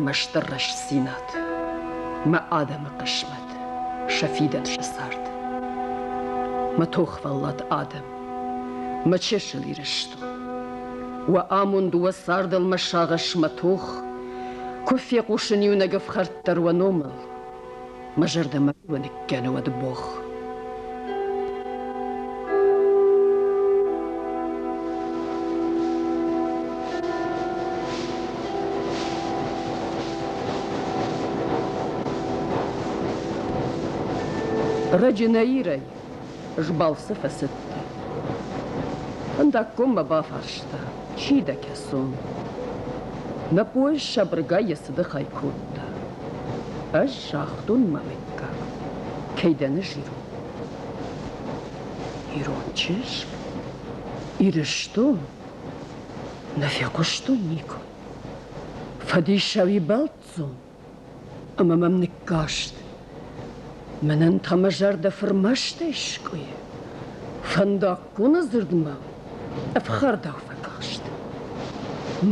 Мӕ стыр рӕстдзинад, мӕ адӕмы хъысмӕт, сӕ фидӕн, сӕ цард. Мӕ тохвӕллад адӕм, мӕ чысыл Ирыстон. Уӕ амонд, уӕ цардыл мӕ сагъӕс, мӕ тох. Куы фехъусын иунӕг ӕфхӕрд дӕр уӕ номыл, мӕ зӕрдӕмӕ уӕ ныккӕны уӕд богъ. Раджы нӕ Ирӕй сбалцы фӕцыдтӕ. Фӕндаггон мӕ бафарста, чи дӕ кӕсон? Нӕ поезд сабыргай йӕ цыды хай кодта. Ӕз загътон мӕ мыггаг, кӕй дӕн ӕз ирон. Ирон чызг? Ирыстон? Нӕ фехъуыстон никуы. Фӕдисау бӕлццон ӕмӕ мӕм ныккаст. Мӕнӕн та мӕ зӕрдӕ фырмӕстӕй скъуыйы. Фӕндаггоны дзырд мӕм ӕфхӕрдау фӕкаст.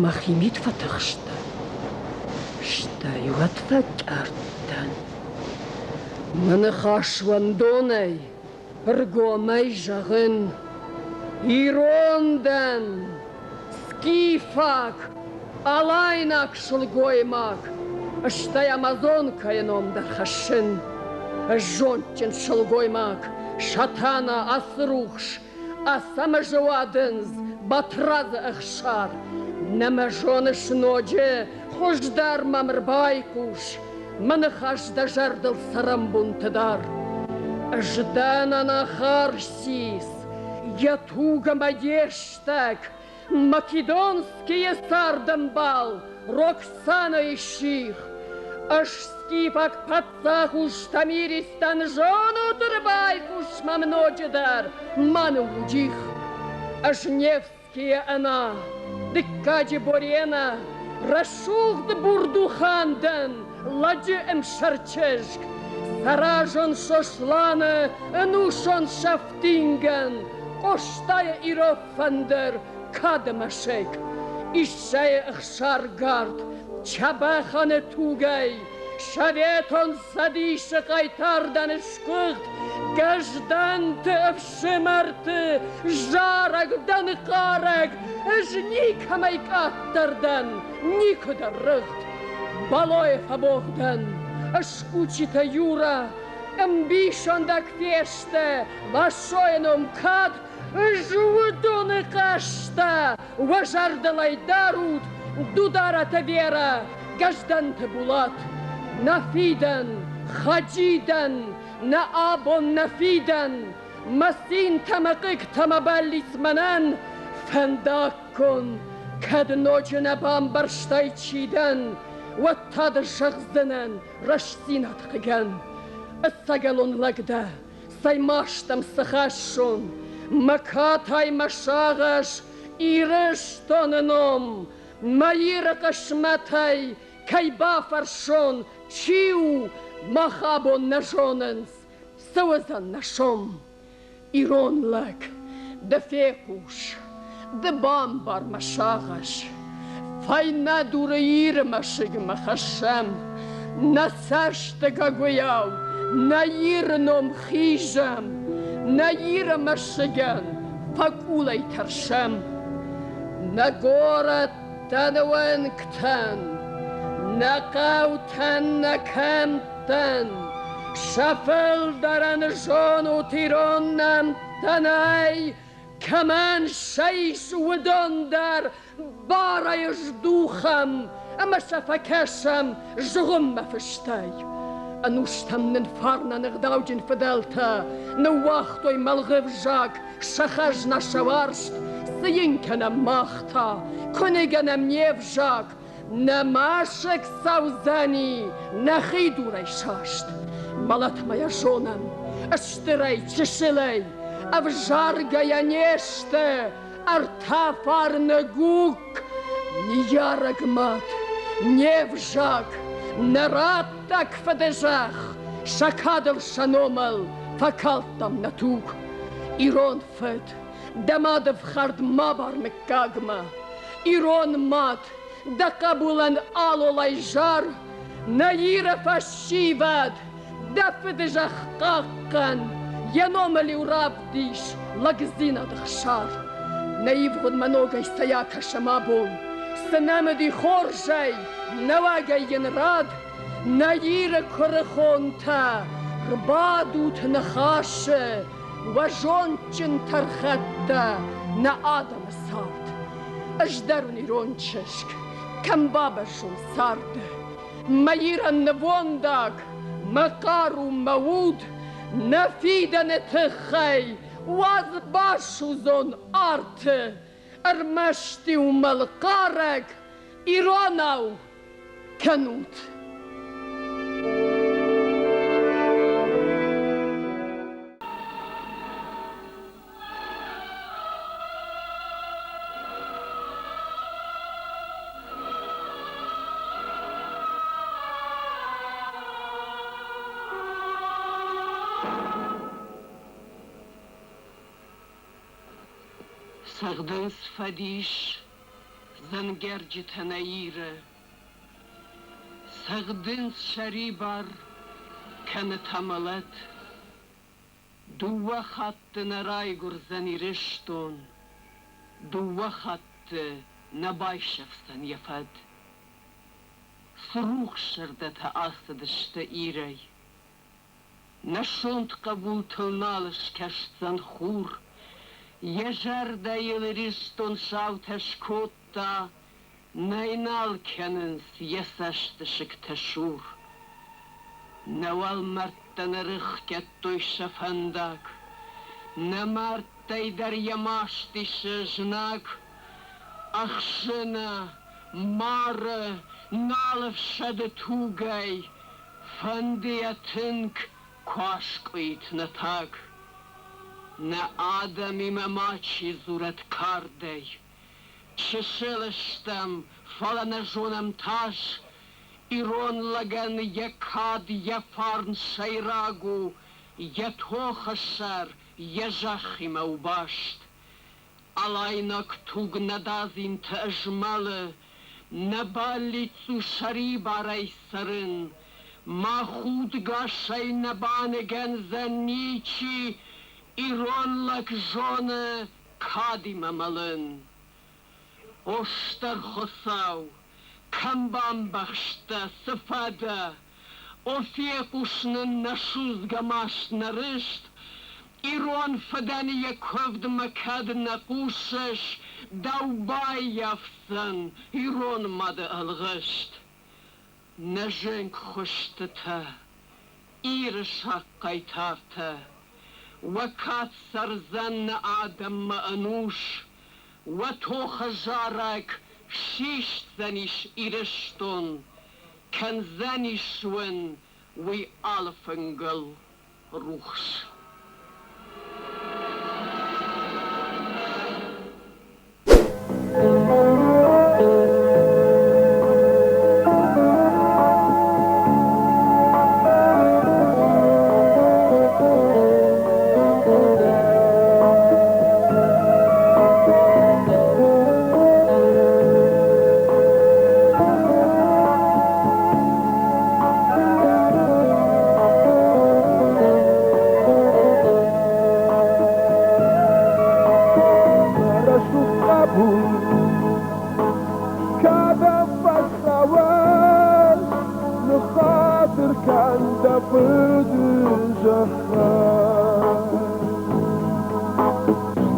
Мӕхимид фӕтыхстӕн, стӕй уӕд фӕкъӕртт дӕн. Мӕ ныхас уӕндонӕй, ӕргомӕй зӕгъын: ирон дӕн, скифаг, алайнаг сылгоймаг, стӕй амазонкӕйы ном дӕр хӕссын. Ӕз зондджын сылгоймаг, Сатана, Ацырухс, Ацӕмӕзы уадындз, Батрадзы ӕхсар. Нӕ мӕ зоныс ноджы, хуыздӕр мӕм ӕрбайхъус, мӕ ныхас дӕ зӕрдыл цӕрӕнбонты дар. Ӕз дӕн Анахарсис, йӕ туг ӕмӕ йе стӕг, Македонскийы цардӕмбал Роксанайы сих. Ӕз скифаг паддзах ус Тамиристӕн зонут ӕрбайхъус мӕм ноджыдӕр, ма ныууджих. Ӕз Невскийы ӕна, дыккаджы Борена, рӕсугъд Бурдухан дӕн, лӕджы ӕмсӕр чызг. Цӕразон Сосланы ӕнусон сӕфтингӕн, Къостайы ирон фӕндыр, кады мӕсыг, Иссӕйы ӕхсаргард, Чабӕханы тугӕй, Советон Цӕдисы хъайтардӕн сгуыхт Гӕздӕнты ӕфсымӕрты зарӕг дӕн хъарӕг, ӕз никӕмӕй къаддӕр дӕн, никуы дӕр рыгъд. Балойы фӕбогъ дӕн, ӕскучитӕ Юра, ӕмбисондаг фесты, Вассойы ном кад Ӕз уыдоны хъӕстӕ уӕ зӕрдылӕй дарут, Дудараты Верӕ, Гӕздӕнты Булат. Нӕ фидӕн, Хаджидӕн, нӕ абон нӕ фидӕн, мӕ цинтӕ, мӕ хъыгтӕ, мӕ бӕллиц мӕнӕн фӕндаггон. Кӕд ноджы нӕ бамбӕрстай, чи дӕн, уӕд та дын зӕгъдзынӕн рӕстдзинад хъыгӕн. Ӕцӕгӕлон лӕг дӕ, Цӕй маст ӕм цы хӕссон, мӕ катай, мӕ сагъӕс, Ирыстоны ном, мӕ Иры хъысмӕтӕй кӕй бафӕрсон, чи у, мах абон нӕ зонынц, цы уыдзӕн нӕ сом. Ирон лӕг, ды фехъус, ды бамбар мӕ сагъӕс. Фӕйнӕ дуры Иры мӕсыгмӕ хӕссӕм, нӕ цӕсты гагуыйау, нӕ Иры ном хизӕм, нӕ Иры мӕсыгӕн фӕкъулӕй тӕрсӕм. Нӕ горӕттӕ нӕ уӕнгтӕн, нӕ хъӕутӕн, нӕ кӕмттӕн сӕ фылдӕрӕн зонут ирон нӕмттӕ нӕй, Кӕмӕн сӕ ис, уыдон дӕр барӕй ыздухӕм ӕмӕ сӕ фӕкӕсӕм зыгъуыммӕ фыстӕй. Ӕнустӕм нын фарнӕн ӕгъдауджын фыдӕлтӕ ныууагътой мӕлгъы взаг, сӕ хӕзна, сӕ уарзт. Цы йын кӕнӕм мах та, куы ныгӕнӕм не взаг, нӕ мӕсыг цӕудзӕни нӕхи дурӕй саст. Мӕлӕтмӕ йӕ зонӕм, стырӕй, чысылӕй, ӕвзаргӕйӕ не сты ӕртӕ фарны гукк. Ныййарӕг мад, не взаг, нӕ раттӕг фыдызӕхх, сӕ кадыл, сӕ номыл фӕкалдтам нӕ туг. Ирон фыд, дӕ мады фхӕрд ма бар мыггагмӕ. Ирон мад, Дӕ хъӕбулӕн алолай зар, Нӕ Иры фӕсивӕд, дӕ фыдызӕхх хъахъхъӕн, Йӕ номыл-иу равдис лӕгдзинады хсар. Нӕ ивгъуыдмӕ ногӕй цӕй акӕсӕм абон, Цы нӕм уыди хорзӕй, нӕуӕгӕй йын рад, Нӕ Иры куырыхонтӕ, рбадут ныхасы, Уӕ зондджын тӕрхӕттӕ, нӕ адӕмы цард. Ӕз дӕр уын ирон чызг, кӕм бабӕззон царды. Мӕ Ирӕн нывондаг, мӕ хъару, мӕ уд, Нӕ фидӕны тыххӕй уадз басудзон арты, Ӕрмӕст-иу мӕлхъарӕг иронау кӕнут. Цӕгъдынц фӕдис дзӕнгӕрджытӕ нӕ Иры, Цӕгъдынц сӕрибар, кӕны та мӕлӕт. Дыууӕ хатты нӕ райгуырдзӕн Ирыстон, Дыууӕ хатты нӕ байсӕфдзӕн йӕ фӕд. Цы рухс зӕрдӕтӕ ацыдысты Ирӕй! Нӕ сонт хъӕбултыл нал скӕсдзӕн хур, Йӕ зӕрдӕйыл Ирыстон саутӕ скодта, Нӕй нал кӕнынц йӕ цӕстысыгтӕ сур. Нӕ уӕлмӕрдтӕ нырыхгӕдтой сӕ фӕндаг, Нӕ мӕрдтӕй дӕр йӕ маст исы знаг. Ӕхсыны, мары, нал ӕфсӕды тугӕй, Фӕнды йӕ тынг, куы аскъуыид нӕ таг. Нӕ адӕмимӕ мачи дзурӕд кардӕй, Чысыл стӕм, фӕлӕ нӕ зонӕм тас, Ирон лӕгӕн йӕ кад, йӕ фарн сӕйраг у, Йӕ тохы сӕр йӕ зӕххимӕ у баст. Алайнаг туг нӕ дадзинты ызмӕлы, Нӕ бӕллиц у сӕрибарӕй цӕрын. Мӕ худгӕсӕй нӕ баныгӕндзӕн ничи, Ирон лӕг зоны кадимӕ мӕлын. О стыр Хуыцау, кӕм бамбӕхстӕ, цы фӕдӕ? О фехъус нын нӕ судзгӕ маст, нӕ рыст, Ирон фыдӕн йӕ куывдмӕ кӕд нӕ хъусыс, Дӕу баййафдзӕн ирон мады ӕлгъыст. Нӕ зынгхуыстытӕ, Иры сахъ хъайтартӕ, Уӕ кад цӕрдзӕн нӕ адӕммӕ ӕнус, Уӕ тохы зарӕг сисдзӕнис Ирыстон, Кӕндзӕнис уын уый алы фынгыл рухс. Кӕдӕм фӕцӕуӕн, ныххатыр кӕн дӕ фыды зӕххӕн.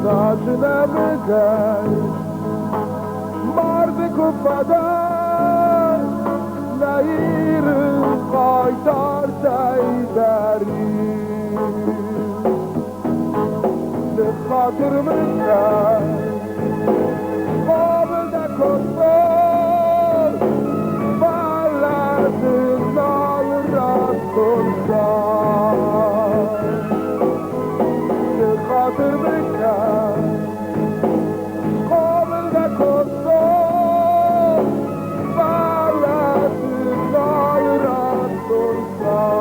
Знаджы нӕмыгӕй марды куы фӕдӕн, нӕ Иры хъайтартӕй дӕр Ныххатыр мын кӕн, хъомыл дӕ кодтон, фӕлӕ дын нал радтон цард. Ныххатыр мын кӕн, хъомыл дӕ кодтон, фӕлӕ дын нал радтон цард.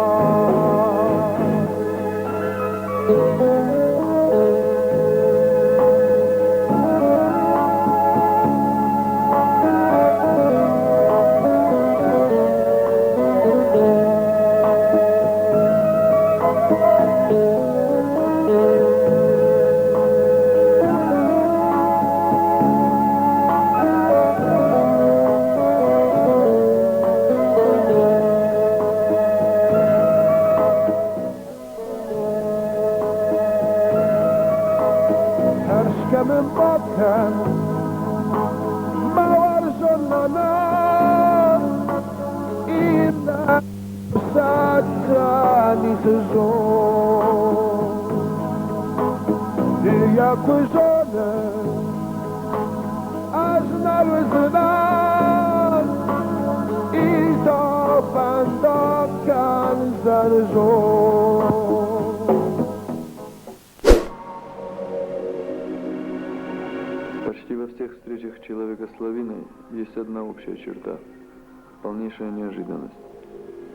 Искӕ мын бакӕн, мӕ уарзон нана, иннӕ сӕккӕ зон. Ды йӕ куы зоныс, ӕз нал уыдзынӕн, Исо фӕндаг кӕндзӕн зон. Почти во всех встречах человека с лавиной есть одна общая черта – полнейшая неожиданность.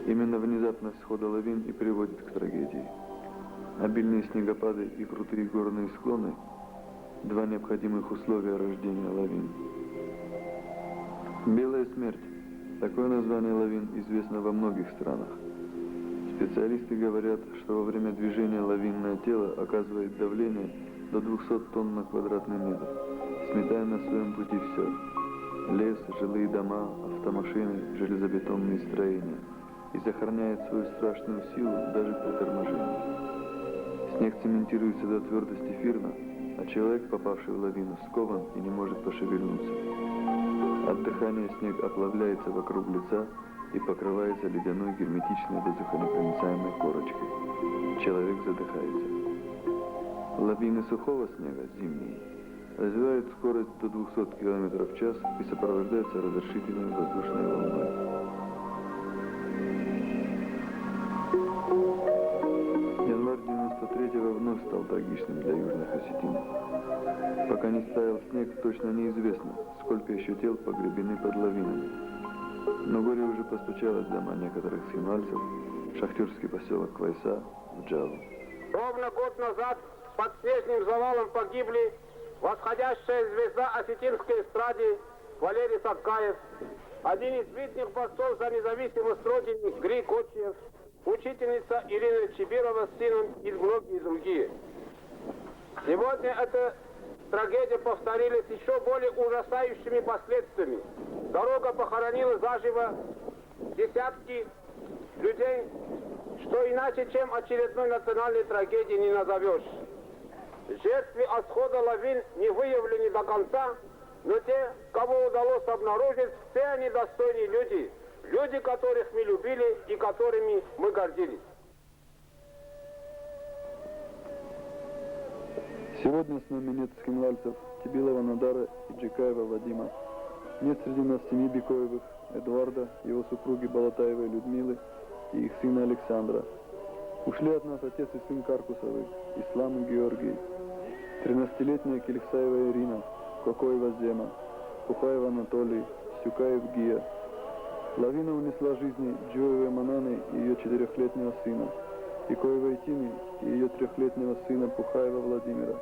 Именно внезапность схода лавин и приводит к трагедии. Обильные снегопады и крутые горные склоны – два необходимых условия рождения лавин. Белая смерть – такое название лавин известно во многих странах. Специалисты говорят, что во время движения лавинное тело оказывает давление до 200 тонн на квадратный метр, сметая на своем пути все – лес, жилые дома, автомашины, железобетонные строения – и сохраняет свою страшную силу даже при торможении. Снег цементируется до твердости фирна, а человек, попавший в лавину, скован и не может пошевельнуться. От дыхания снег оплавляется вокруг лица и покрывается ледяной герметичной воздухонепроницаемой корочкой. Человек задыхается. Лавины сухого снега, зимние, развивают скорость до 200 км в час и сопровождаются разрушительной воздушной волной. Январь 93-го вновь стал трагичным для южных осетин. Пока не стаял снег, точно неизвестно, сколько еще тел погребены под лавинами. Но горе уже постучалось в дома некоторых схинвальцев, шахтерский поселок Квайса в Джаву. Ровно год назад под снежным завалом погибли восходящая звезда осетинской эстрады Валерий Садкаев, один из видных борцов за независимость Родины Гри Кочиев, учительница Ирина Чибирова с сыном и многие другие. Сегодня эта трагедия повторилась еще более ужасающими последствиями. Дорога похоронила заживо десятки людей, что иначе, чем очередной национальной трагедией не назовешь. Жертвы от схода лавин не выявлены до конца, но те, кого удалось обнаружить, все они достойные люди, люди, которых мы любили и которыми мы гордились. Сегодня с нами нет схинвальцев Тибилова Надара и Джикаева Вадима. Нет среди нас семьи Бекоевых, Эдуарда, его супруги Балатаевой Людмилы и их сына Александра. Ушли от нас отец и сын Каркусовы, Ислам и Георгий, 13-летняя Келихсаева Ирина, Кокоева Зема, Пухаев Анатолий, Сюкаев Гия. Лавина унесла жизни Джоевой Мананы и ее 4-летнего сына, Икоевой Тины и ее 3-летнего сына Пухаева Владимира.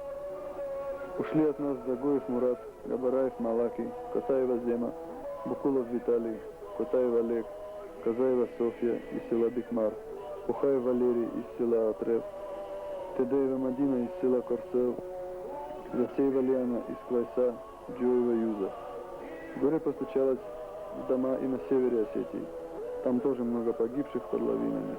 Ушли от нас Загоев Мурат, Габараев Малаки, Катаева Зема, Букулов Виталий, Котаев Олег, Казаева Софья из села Бикмар, Пухаев Валерий из села Отрев, Тедеева Мадина из села Корсел, Засеева Лиана из Квайса, Джоева Юза. Горе постучалось в дома и на севере Осетии. Там тоже много погибших под лавинами.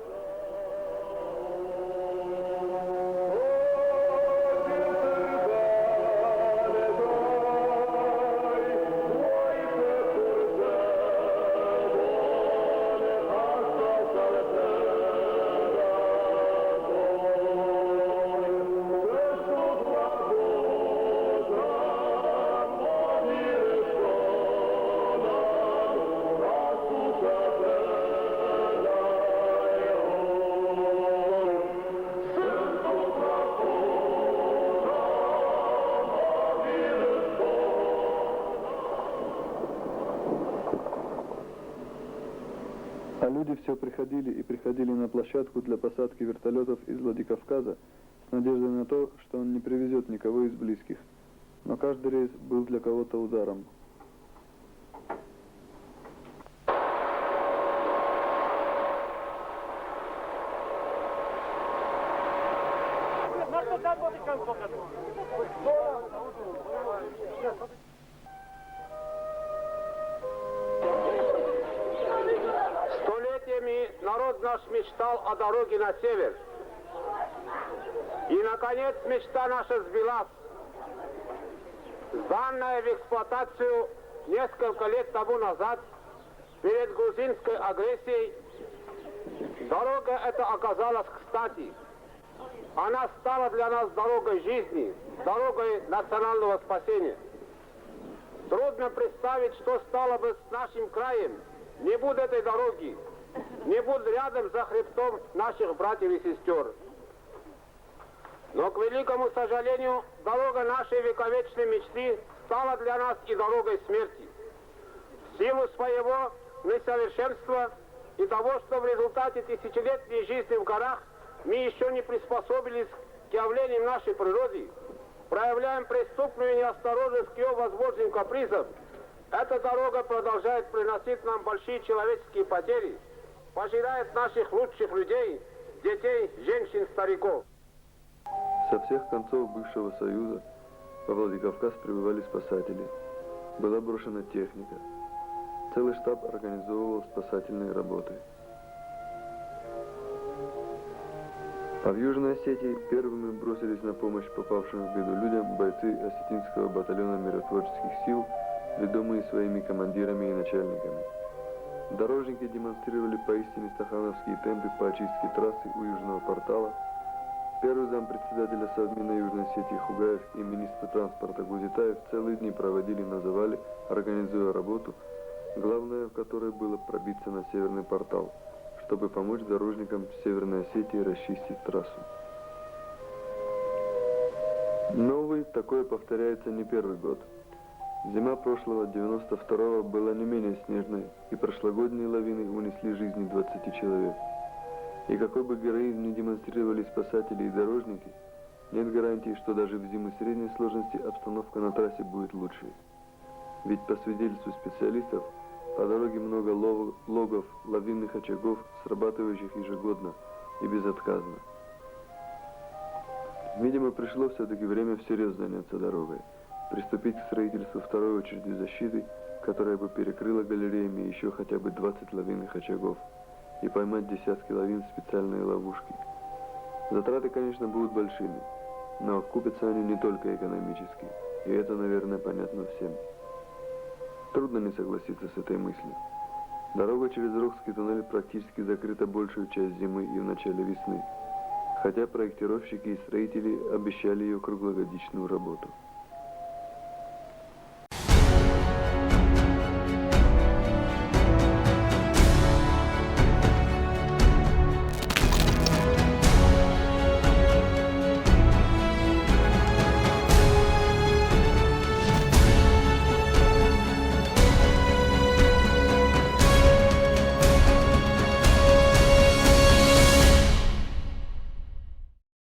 А люди все приходили и приходили на площадку для посадки вертолетов из Владикавказа с надеждой на то, что он не привезет никого из близких. Но каждый рейс был для кого-то ударом. Столетиями народ наш мечтал о дороге на север. И, наконец, мечта наша сбылась. Сданная в эксплуатацию несколько лет тому назад перед грузинской агрессией, дорога эта оказалась кстати. Она стала для нас дорогой жизни, дорогой национального спасения. Трудно представить, что стало бы с нашим краем, не будет этой дороги, не будет рядом за хребтом наших братьев и сестер. Но, к великому сожалению, дорога нашей вековечной мечты стала для нас и дорогой смерти. В силу своего несовершенства и того, что в результате тысячелетней жизни в горах мы еще не приспособились к явлениям нашей природы, проявляем преступную неосторожность к ее возможным капризам, эта дорога продолжает приносить нам большие человеческие потери, пожирает наших лучших людей, детей, женщин, стариков. Со всех концов бывшего Союза во Владикавказ прибывали спасатели. Была брошена техника. Целый штаб организовывал спасательные работы. А в Южной Осетии первыми бросились на помощь попавшим в беду людям бойцы осетинского батальона миротворческих сил, ведомые своими командирами и начальниками. Дорожники демонстрировали поистине стахановские темпы по очистке трассы у Южного портала. Первый зампредседателя Совмина Южной Осетии Хугаев и министр транспорта Гузитаев целые дни проводили на завале, организуя работу, главное в которой было пробиться на Северный портал, чтобы помочь дорожникам Северной Осетии расчистить трассу. Новый такое повторяется не первый год. Зима прошлого 92-го была не менее снежной, и прошлогодние лавины унесли жизни 20 человек. И какой бы героизм ни демонстрировали спасатели и дорожники, нет гарантии, что даже в зимы средней сложности обстановка на трассе будет лучше. Ведь по свидетельству специалистов, по дороге много логов, лавинных очагов, срабатывающих ежегодно и безотказно. Видимо, пришло все-таки время всерьез заняться дорогой, приступить к строительству второй очереди защиты, которая бы перекрыла галереями еще хотя бы 20 лавинных очагов, и поймать десятки лавин в специальные ловушки. Затраты, конечно, будут большими, но окупятся они не только экономически, и это, наверное, понятно всем. Трудно не согласиться с этой мыслью. Дорога через Рокский туннель практически закрыта большую часть зимы и в начале весны, хотя проектировщики и строители обещали ее круглогодичную работу.